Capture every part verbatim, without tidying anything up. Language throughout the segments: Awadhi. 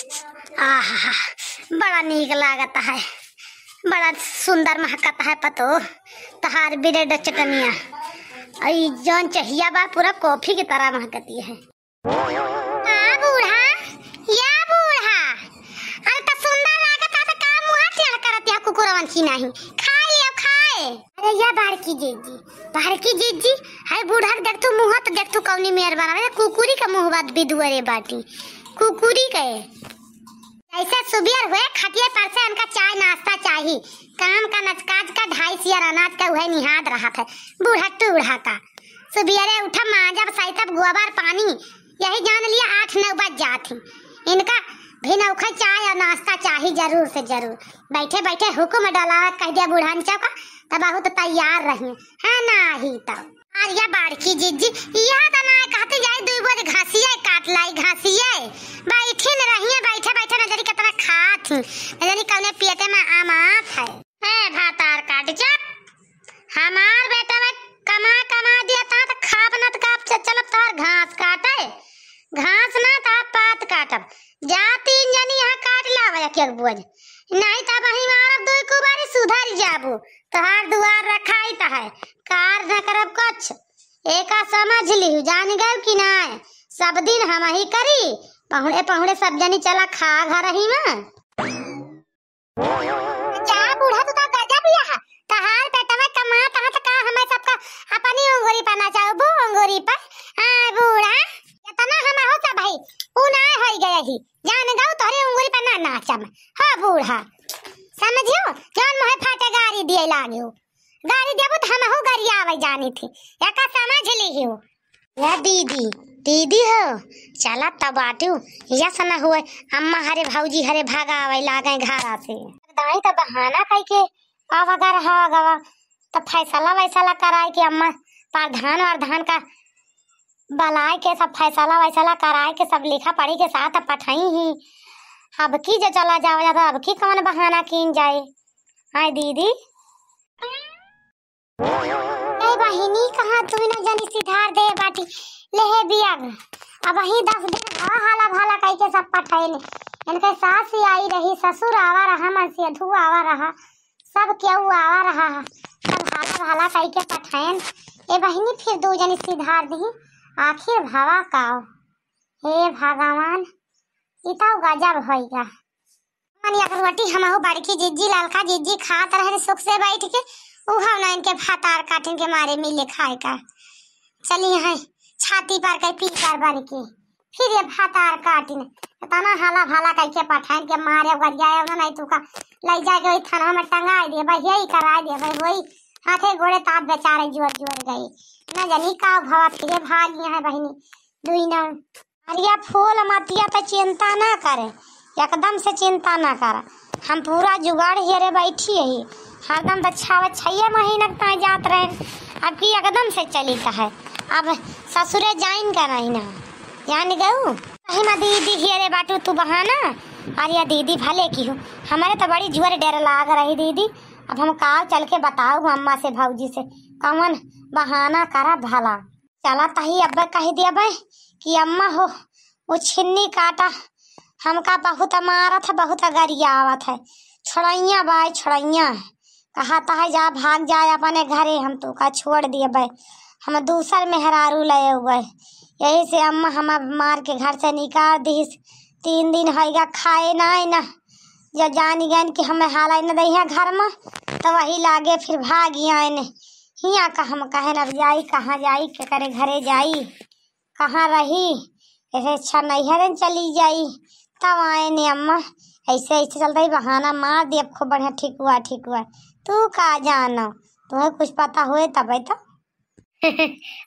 आहा, बड़ा नीक लागत है, बड़ा सुंदर महकत है पतो, तहार ब्रेड चटनिया। ई जौन चहिया बा, पूरा कॉफी की तरह महकती है। का बूढ़ा, या बूढ़ा, अरे त सुंदर लागत है, त का मुँह टेढ़ करत है कुकुरवन की नहीं? खाए लियो, खाए। अरे या बड़की जीजी, बड़की जीजी, है बूढ़ा के देख तू मुँह, त देख तू कौनी मेर बनावे, कुकुरी का मुँह बात बिदुअरे बाटी, कुकुरी के। जैसे सुबेर हुए, खटिया पर से इनका चाय नाश्ता चाही, काम का नच काज का ढाई सियर अनाज का उहे निहाद रहत है, बूढ़ा टूढ़ा का। सुबेरे उठब, मांजब, सैतब, गोबर पानी, यही जान लिया आठ नौ बज जात ही। इनका भी नौखे चाय और नाश्ता चाही जरूर से जरूर। बैठे बैठे हुक्म डलावा कह दिया बूढ़ा चौका, तब बहुत तैयार रही है ना ही तब। अरे या बड़की जीजी, यह त ना कहती जाई, दुई बोझ घासिया काट लाई, घासिया। बैठी न रहिए, बैठे बैठे न जानी कितना खात ही, न जानी कौने पेटे में आमात है। ए भातार काट, चुप। हमार बेटा में कमा कमा दिया था त खाब न त खाब, च-, चलब तोहर घास काटे, घास ना त पात काटब। जा तीन जनी यहाँ काट लावा एक एक बोझ, नहीं त वही मारब दुई कुबारी, सुधर जाबू। तोहार दुआर रखाई त है, कार न करब कुछ। एका समझ लिहु, जान गयो कि नाय? सब दिन हम ही करी, पहुड़े पहुड़े सब जनी चला खा घर ही में। जा बूढ़ा, तू तो गजब यह, तहार बेटवा कमात है त का हमें सबका अपनी उंगरी पर नचाबू, उंगरी पर? आ बूढ़ा, इतना हम हो सब भाई, उ ना होई गया ही, जान गऊ तोहरे उंगरी पर ना नाचम। हो बूढ़ा, समझियो, जौन मुहे फाटे गारी दिए लागियो। गारी देबू त हमहू गरियावे जानी थी, एका समझ लिहियो। या दीदी, दीदी हो, चला तब बाटू, यस न हुए, अम्मा हरे भौजी हरे भगावे लागे घरा से। दाई त बहाना कई के आवा गा रहा गवा, त फैसला वैसला कराए के अम्मा प्रधान वरधान का बलाए के सब फैसला वैसला कराए के सब लिखा पढ़ी के साथ पठाई ही। अब की जे चला जावा जाता, अब की कौन बहाना कीन जाए? आए दीदी। ए बहिनी, कहाँ तू न जनी सिधार दे बाटी, ले हे बियाग। अब ही दस दिन हवा हाला भाला कई के सब पठाइन। इनके सास ही आई रही, ससुर आवा रहा, मनसेधू आवा रहा, सब केहू आवा रहा, सब हाला भाला कई के पठाइन। ए बहिनी, फिर दू जनी सिधार दी, आखिर भवा काव। हे भगवान, ई तो गजब होइगा। मन एक रोटी हमहू बड़की जिज्जी, ललका जिज्जी खात रहे सुख से बैठ के, उहौ ना इनके भातार काटिन के मारे मिले खाए का। चली हैं छाती पर के पीपर बन के, फिर ये भातार काटिन, इतना हाला भाला कई के पठाइन के मारे गरियाए ना, नहीं तू का लई जाके वही थाना में टंगाए देबे, यही कराए देबे, वही हाथे गोड़े ताप बेचारे जुअर जुअर गए। ना जानी का भवा फिरे भाग गए हैं बहिनी, दुई ना। अरिया फूल मतिया त चिंता ना करे, एकदम से चिंता ना करा। हम पूरा जुगाड़ हेरे बैठी ही, हरदम त छाव छइये महीना के ताई जात रहे, अब की एकदम से चलित है। अब ससुरे जाइन का नहीं ना, जान गऊ। सही में दीदी हेरे बाटू तू बहाना, अरिया दीदी भले की हो, हमारे त बड़ी जुअर डर लाग रही दीदी। अब हम का चल के बताऊ अम्मा से भौजी से, कौन बहाना करा भला। चला तही अब्बे कहि देबे कि अम्मा हो, उ छिन्नी काटा हमका बहुत मारत है, बहुत गरियावत है। छोड़ैया बाय छोड़ैया, कहत है जा भाग जाए अपने घरे, हम तोका छोड़ देबे, हम दूसर मेहरारू ले अउबे। यही से अम्मा हम अब मार के घर से निकाल दिहिस। तीन दिन होइगा खाए नाई ना, जब जानी गइन कि हमें हालाइ न दइहें घर में, तो वही लागे फिर भाग आइन। हियाँ का हम कहेन अब जाई, कहाँ जाई, केकरे घरे जाई, कहाँ रही, ऐसे अच्छा नैहरे न चली जाई। तब आएन अम्मा, ऐसे ऐसे चलता ही बहाना मार दिया, खूब बढ़िया, ठीक हुआ, ठीक हुआ। तू का जानो, तुम्हें कुछ पता हुए तबे तो।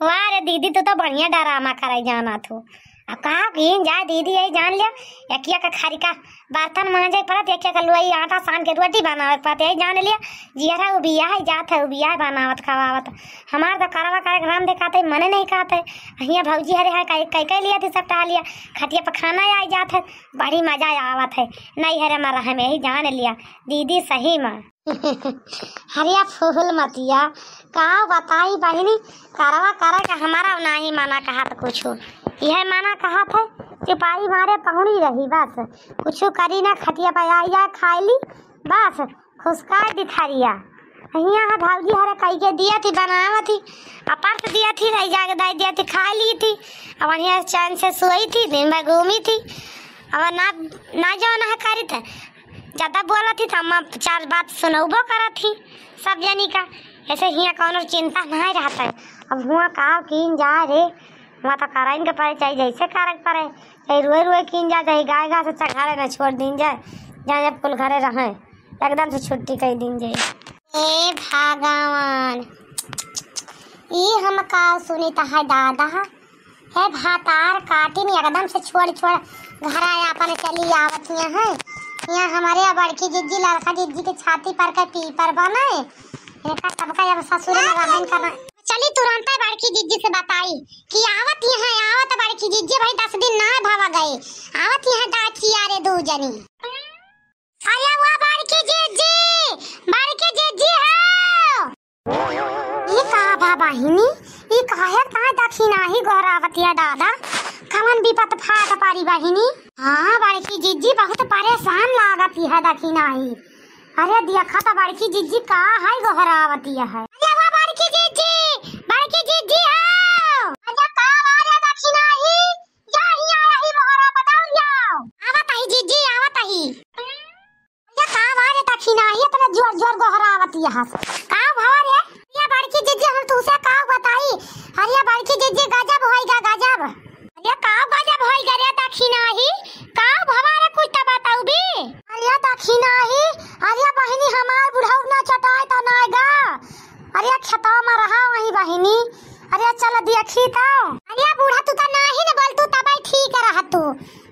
वाह रे दीदी, तू तो बढ़िया डरामा करे जाना थू। अब कहा कीन जाए दीदी, यही जान लिया, एकिया का खारी का बर्तन मांजे के पड़त, एकिया का लोई आटा सान के रोटी बनावे के पड़त, यही जान लिया। जियरा उबिया है, जात है उबिया है, बनावत खवावत। हमार तो करवा करे के राम देखाते, मने नहीं खाते। हियाँ भौजी हरे हैं, कई, कई, कई लिया थी सब टहलिया, खटिया पर खाना आई जात है, बड़ी मजा आवत है। नहीं हरे मरा हम यही जान लिया दीदी, सही में। हरिया फूल मतिया, का बताई बहिनी, करवा करे के हमारा नाही मना कहत कुछु। यह मना कहत है, चुपाई मारे पहुड़ी रही बस, कुछु करी ना, खटिया पे आई जाए, खाई ली, बस खुसका दी थरिया। हियाँ है भौजी हरे कई के दिया थी, बनावत थी, आ परस दिया थी, रह जाके दाई दिया थी, खा ली थी। अब बढ़िया चैन से सोई थी, दिन भर घूमी थी। अब ना, ना जौन है करी त ज्यादा बोलत ही त हम चार बात सुनौबो करत ही सब जनी का। ऐसे हियाँ कौनो चिंता नहीं रहत है। अब हुआँ का कीन जाए रे, हुआँ तो कराइन के परे, चाहे जैसे करे के परे, चाहे रोए रोए कीन जाए, चाहे गाय घास अच्छा घरे में छोड़ दीन जाए, जहाँ जब कुल घरे रहे, एकदम से छुट्टी कर दीन जाए। ए भगवान, ई हम का सुनी त है दादा, हे भातार काटिन एकदम से छोड़ छोड़ घरा अपन चली आवत हियाँ है। यहाँ हमारे बड़की जिज्जी लड़का जिज्जी के छाती पर के पीपर बने। इनका सबका अब ससुर में रहन करना। चली तुरंत बड़की जिज्जी से बताई कि आवत यहाँ, आवत बड़की जिज्जी, भाई दस दिन ना भवा गए, आवत यहाँ डाकिया रे दू जनी। अरे वाह बड़की जिज्जी, बड़की जिज्जी हो। ई का बा बहिनी? ई काहे ताई दखिनाही गोहरावतिया दादा? कवन विपत फाट पारी बहिनी? हाँ, बड़की जिज्जी बहुत परेशान लागत है दखिनाही। अरे देखा तो बड़की जिज्जी का है गोहरावतिया है। अरे वाह बड़की जिज्जी, बड़की जिज्जी हो। अरे का बा रे दखिनाही? जा हियाँ रही मोहरा बताओ जाओ। आवत ही जिज्जी, आवत ही। अरे का बा रे दखिनाही, इतना जोर जोर गोहरावत यहस। का भवा रे? ये बड़की जिज्जी, हम तुसे का बताई? अरे बड़की जिज्जी, गजब होइगा, गजब। अरे का गजब होइगा रे दखिनाही? का भवा रे, कुछ तो बताऊ बी। अरे दखिनाही, अरे बहिनी, हमार बुढ़ऊ ना चटाए तो नाय गा। अरे खेतवा में रहा वही बहिनी। अरे चल देखी तो। अरे बूढ़ा, तू तो नाही न बोल, तू तबे ठीक रह तू।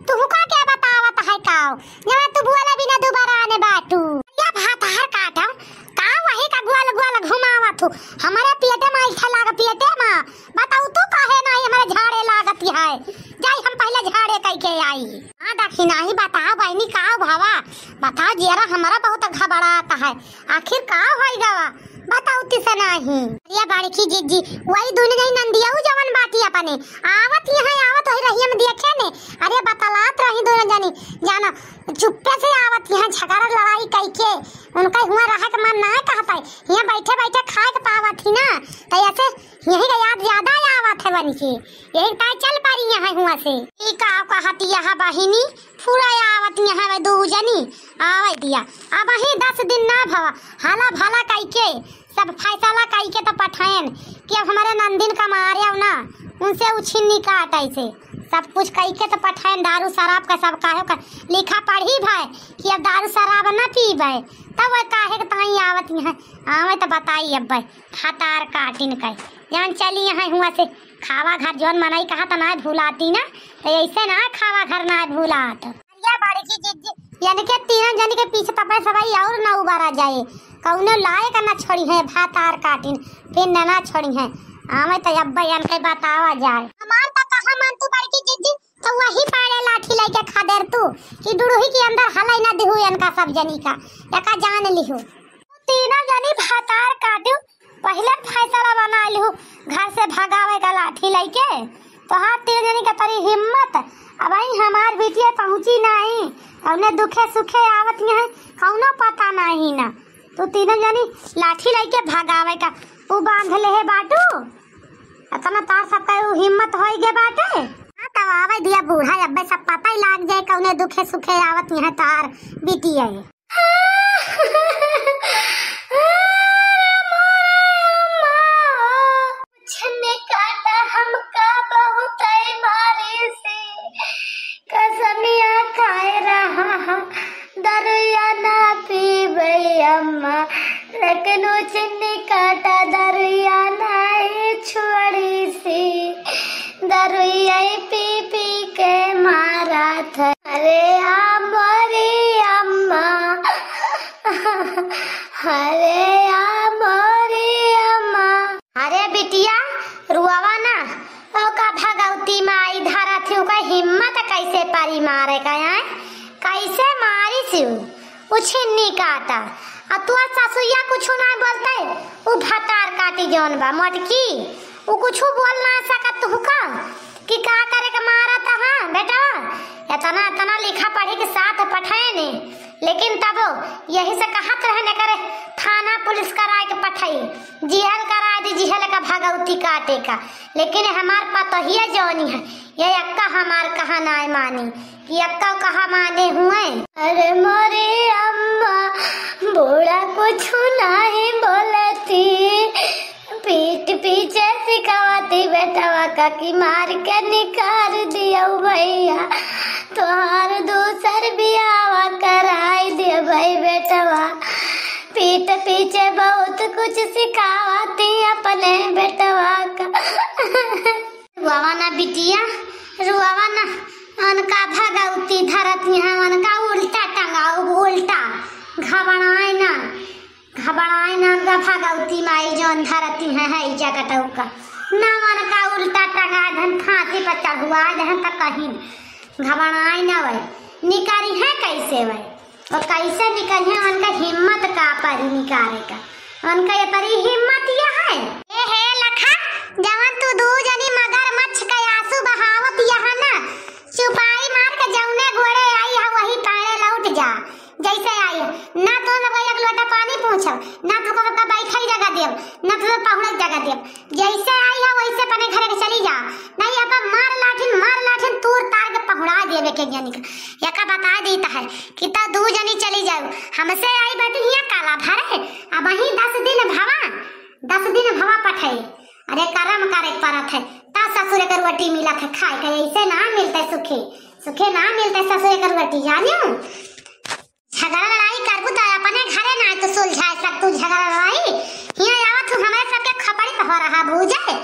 तू का क्या बतावत है काव? जब तू बोला बिना दोबारा आने बाटू। अरे भातार काटम, का वही का गोल गोल घुमावत हूँ? हमारे पेटे में ऐसा लाग, पेटे में। बताऊ तू काहे नाही हमारे झाड़े लागत है? जाई हम पहले झाड़े कई के आई। हाँ दखिनाही, बताओ बहिनी, का भवा? बताओ जियरा, हमारा बहुत घबरात है। आखिर का होई गवा? बताओ तिसे नाही। अरे बड़की जिज्जी, वही दुनो जनी नंदिया उ जवन बाटी अपने। आवत यहाँ, आवत वही रहिया में देखे ने। अरे बतलात रही दुनो जनी, जाना चुप्पे से आवत यहाँ झगड़ा लड़ाई कई के। उनका हुआँ रहे के मन ना कहत है। यहाँ बैठे बैठे खाए के पावत ही ना। तो ऐसे यही का याद ज्यादा आवत है बन के। यही ताई चल पारी यहाँ हुआँ से। ई का कहत यहाँ बहिनी, पूरा आवत यहाँ वे दू जनी, आवे दिया। अब ही दस दिन ना भवा, हाला भला कई के, सब फैसला कई के तो पठाएन कि अब हमारे नंदिन का मारे ना, उनसे उछिन्नी काट ऐसे। सब कुछ कई के तो पठाएन, दारू शराब का सब काहे का लिखा पढ़ी भाई कि अब दारू शराब ना पीबे, तब वह काहे के ताई आवत यहाँ। आवे तो बताई अब भाई, भातार काटिन कई। जान चली यहाँ हुआँ से खावा घर जौन मनई कहा त ना भुलाती ना, तो ऐसे ना खावा घर ना भुलात। अरे बड़की जिज्जी, यानी के तीनों जन के पीछे तपे सवाई और ना उबारा जाए, कौनो लायक ना छोड़ी है भातार काटिन, फिर ना छोड़ी है। आवे तो अब यान के बतावा जाए। हमार तो कहा मन तू बड़की जिज्जी, तो वही पाड़े लाठी लेके खदेर तू कि डुड़ुही के अंदर हलाई ना दिहू इनका सब जनी का, एका जान लिहू। तीनों जनी भातार काटिन, पहिले फैसला बना लिहू घर से भगावे का लाठी लइके। तोहार तीन जनी के तरी हिम्मत, अब आई हमार बिटिया पहुँची नाही, कौने दुखे सुखे आवत यहाँ, कौनो पता नाही ना। तू तीनों जनी लाठी लइके भगावे का उ बांध ले है बाटू, अतना तार सबका उ हिम्मत होई गे बाटे। हाँ, तब आवे दिया बूढ़ा, अब्बे सब पता ही लाग जाए कौने दुखे सुखे आवत यहाँ तार बिटिया है। छन्नी काटा हमका बहुत मारी से, कसमिया खाए रहा, दरुया ना पीबे अम्मा, लेकिन वो छन्नी काटा दरुया नाही छोड़ी से, दरुया पी पी के मारा था। अरे आ मोरी अम्मा, अरे आ मोरी अम्मा। अरे बिटिया, रुआवा ना, ओका भगवती माई धरा थी, ओका हिम्मत कैसे पारी मारे का, हैं? कैसे मारी थी उ? उ छिन्नी काटा। आ तोर ससुइया कुछु नाहीं बोलतै, उ भतार काटी जौन बा मोटकी, उ कुछु बोल ना सकत तुहका कि का करे के मारत हा बेटवा। एतना एतना लिखा पढ़ी के साथ पठैने, लेकिन तबो यही से कहत रहने करे थाना पुलिस कराए के पठई, जेहल कराए दी, जेहल का भगौती काटे का। लेकिन हमार पतोहिया जौनी है, ये अक्का हमार कहा नाय मानी, कि अक्का कहा माने हुए। अरे मोरी अम्मा, बूढ़ा कुछु नाहीं बोलती, पीठ पीछे सिखावती बेटवा का कि मार के निकार दियो भैया, तोहार दूसर बियावा कराई दियो भाई बेटवा। पीठ पीछे बहुत कुछ सिखावती अपने बेटवा का। रुआवा ना बिटिया, रुआवा ना। उनका भगौती धरत यहाँ, उनका उल्टा टंगाओ, उल्टा। घबराए ना, घबराए ना, उनका भगौती माई जौन धरती है, है जगटऊ का। ना उनका उल्टा टंगा दहन, फांसी पर चढ़ुआ दहन, त कहीं घबराए ना वै। निकारी है कैसे वै? और कैसे निकलिहे, उनका हिम्मत का परी निकारे का, उनका ये परी हिम्मत यह है। ए हे लखा, जवन तू दू जनी मगरमच्छ के आंसू बहावत यह ना, चुपाई मार के जौने गोड़े आई है वही पाड़े लौट जा, जैसे आई है। ना तू लोग एक लोटा पानी पूछब, ना तू को बैठे जगह देब, ना तू लोग पहुड़े जगह देब। जैसे आई है वैसे अपने घरे के चली जा, नहीं अब मार लाठिन, मार लाठिन तूर तार के पहुड़ा देबे के जनी का। एका बता देत है कि त दू जनी चली जाऊ, हमसे आई बाटी हिया काला भरे, अब वहीं दस दिन भवा, दस दिन भवा पठे। अरे करम करे के परत है, त ससुरे के रोटी मिलत है खाए के, ऐसे ना मिलते सुखे, सुखे ना मिलते ससुरे के रोटी, जानियो। झगड़ा लड़ाई करबू त अपने घरे ना तू सुलझाए सकतू झगड़ा लड़ाई। हियां आवत हूँ हमरे सबके खपड़ी पे हो रहा भूजे।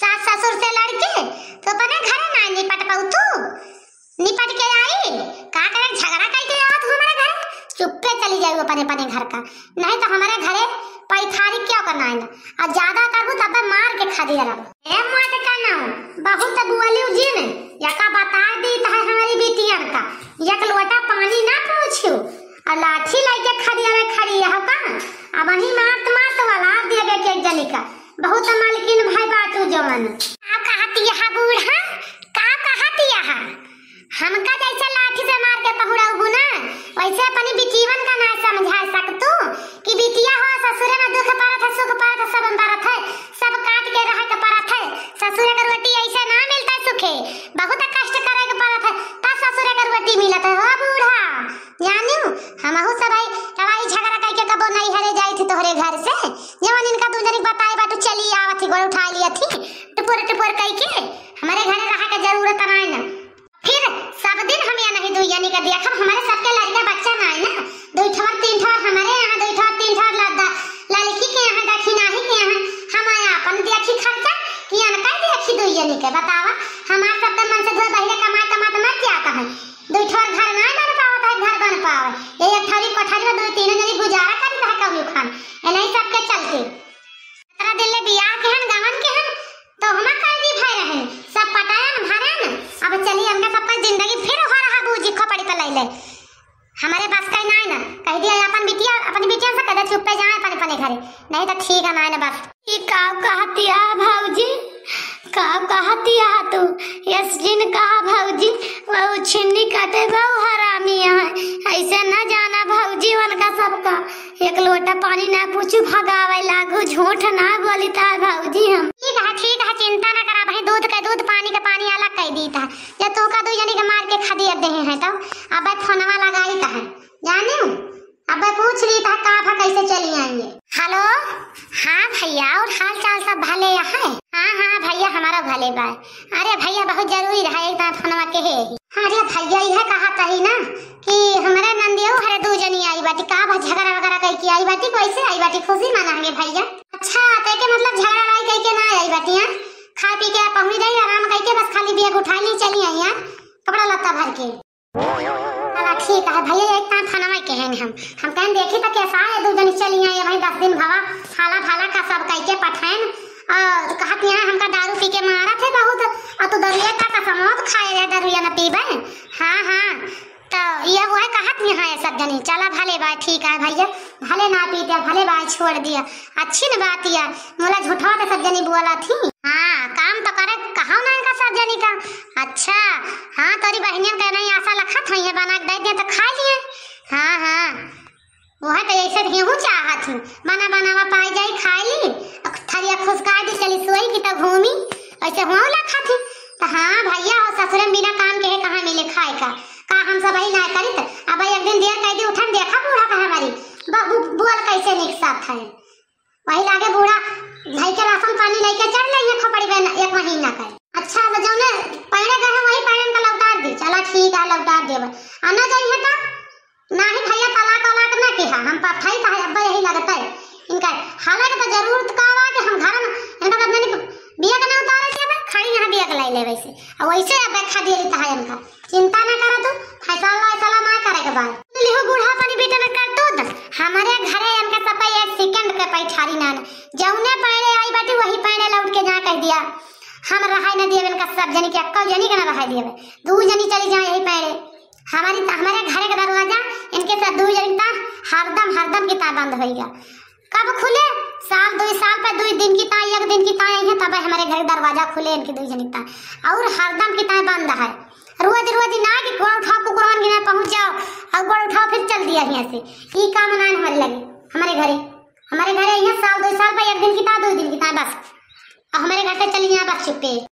सास ससुर से लड़के तो अपने घरे ना निपट पाऊ तू। निपट के आई, का करे झगड़ा करके आवत हूँ हमारे घरे? चुप्पे चली जाऊ अपने अपने घर का, नहीं तो हमारे घरे पैठारी क्यों करना है ना। और ज्यादा करबू तब मार के खा दिया। ए मोटका नाऊ, बहुत बोलिउ जिन, यका बता देत है हमारी बिटियन का, एक लोटा पानी ना पूछिउ, और लाठी लइके खड़िया में खड़ी है का, अब वही मात मात वाला देवे के एक जनी का, बहुत मालकिन भाई बाटू जवन। का कहत यहा बूढ़ा, का कहत यहा? हमका जैसे लाठी से मार के पहुड़ाऊ ना, वैसे अपनी बिटियन का ना समझा सकतू कि बिटिया हो ससुरे में दुख परत है, सुख परत है, सब परत है, सब काट के रहे के परत है। ससुरे के रोटी ऐसे ना मिलता है सुखे, बहुत कष्ट करे के परत है, तब ससुरे के रोटी मिलत है हो बूढ़ा। जानियो, हमहू सब है लड़ाई झगड़ा करके कबो नहीं हरे जाई थी तोहरे घर से, जवन इनका दू जनी बताए बाटू चली आवत थी, गोड़ उठा लिया थी, टुपुर टुपुर करके। हमारे घरे रहा के जरूरत नहीं ना। फिर सब दिन हम यहाँ नहीं दुई जनी का देखब, हमारे सबके लड़का बच्चा ना है ना, दुई ठवर तीन ठवर हमारे यहाँ, दुई ठवर तीन ठवर लद्दा, लड़की के यहाँ, दखिनाही के यहाँ, हम आया अपन देखी खर्चा, कि अनका देखी दुई जनी के, बतावा, हमार सबके मन से धोए बहिरे कमाए कमात मर जाता है, दुई ठवर घर ना बन पावत है, घर बन पावे, ये एक ठरी कोठरी में दुई तीन जनी गुजारा करी रहा कौनो खान, ये नहीं सबके चलते। सतरह दिन ले बियाह के हन, गवन के हन, तो हमा काजी भय रहे, सब पटायन भरन। अब चली हमका सबका जिंदगी फिर हो रहा बूजी खोपड़ी पे लैले। हमारे बस का नाय ना, कह दिया अपन बिटिया, अपनी बिटिया से कह दे चुप्पे जाए अपने अपने घरे, नहीं तो ठीक है नाय ना बस। ई का कहतिया भौजी, का कहतिया तू? यस जिन कहा भौजी, वो छिन्नी काटे बहु हरामी है, ऐसे न जाना भौजी उनका सबका। एक लोटा पानी ना पूछू, भगावे लागू, झूठ ना बोली तार भौजी हम। ठीक है, ठीक है, चिंता ना करा भाई, दूध के दूध, पानी के पानी अलग कह दी था। ये तू का दू जनी के मार के खदेड़ देहे हैं तो अब फोनवा लगाई था, जाने हूँ, अब पूछ ली था का भा कैसे चली आई है। हेलो, हाँ भैया, और हाल चाल सब भले है? हाँ, हाँ भैया, हमारा भले बा। अरे भैया, बहुत जरूरी रहा, एक दान फोनवा के है। अरे भैया, यह कहा तही ना कि हमारे नंदियो हरे दू जनी आई बाटी, का बा झगड़ा वगैरह कई के आई बाटी, कैसे आई बाटी, खुशी मनाएंगे भैया। अच्छा, ते के मतलब झगड़ा लड़ाई कई के ना आई बाटी, हाँ? खा पी के पहुनी रही, आराम कई के, बस खाली बैग उठाई नहीं चली आई, हाँ? कपड़ा लत्ता भर के। चला ठीक है भैया, एक दान फोनवा के हैं हम, हम कहन देखी तो कैसा है, दू जनी चली आई भाई, दस दिन भवा, हाला भाला का सब कई के पठाएन, और कहत यहाँ हमका दारू पी के मारत है बहुत, और तू दरुए का कसमोत खाए रहे, दरुए न पीबे। हाँ, हाँ, तो ये वो है कहत यहाँ है सब जनी, चला भले बाय, ठीक है भैया, भले ना पीते, भले बाय छोड़ दिया, अच्छी न बात या, मोला झूठवा के सब जनी बोला थी। हाँ, काम तो करे कहा ना इनका सब जनी का। अच्छा, हाँ, तोरी बहनियन का नहीं आशा लखत है, ये बना के दे दे तो खा लिए। हाँ, हाँ, वह तो ऐसे गेहूँ चाहत हूँ, बना बनावा पाई जाई खाई ली, थरिया खुसका दी चली सोई की तो घूमी, ऐसे हुआ लखत ही। तो हाँ भैया, हो ससुरे में बिना काम के है, कहाँ मिले खाए का? का हम सब ही ना करित? अब एक दिन देर कर दी उठन, देखा बूढ़ा का हमारी ब-, बु-, बोल कैसे निकसात है। वही लागे बूढ़ा धई के राशन पानी लेके चल रही है खोपड़ी में एक महीना का। अच्छा, तो जौने पैरे गए हैं वही पैरे का लौटा दी। चला ठीक है, लौटा देवे। आ ना जाइए तो नाही भैया, तलाक वलाक ना किहा, हम पठाई तो है, अब्बा यही लगता है इनका। हालांकि तो जरूरत का बा कि हम घर में इनका तो जनी बिया के ना उतारे के बा, खड़ी यहाँ बिया के लाई ले वैसे। और वैसे अब खा दिए रहता है इनका, चिंता ना करा तू, फैसला वैसला ना करे के बाद। लिहू बूढ़ा पानी बेटे में कर तू द, हमारे घरे इनका सब एक सेकंड के पैठारी ना ना, जौने पैरे आई बाटी वही पैरे लौट के जा कह दिया। हम रहाई ना दिए इनका सब जनी के, अक्का जनी के ना रहाई दिए, दू जनी चली जाए यही पैरे। हमारी, हमारे घर के दरवाजा इनके साथ दुई जनी ता हरदम, हरदम की ता बंद होइगा। कब खुले? साल, दुई साल पे दुई दिन की ता, एक दिन की ता आई है, तब हमारे घर के दरवाजा खुले इनके दुई जनी ता। और हरदम की ता बंद है। रोज, रोज ना कि गोड़ उठाओ, कुकुरवन की ना पहुंच जाओ और गोड़ उठाओ, फिर चल दिया यहाँ से। ई काम ना हमारे लगे, हमारे घरे, हमारे घरे यहाँ साल, दुई साल पे एक दिन की ता, दुई दिन की ता, बस। और हमारे घर से चली यहाँ बस चुप्पे।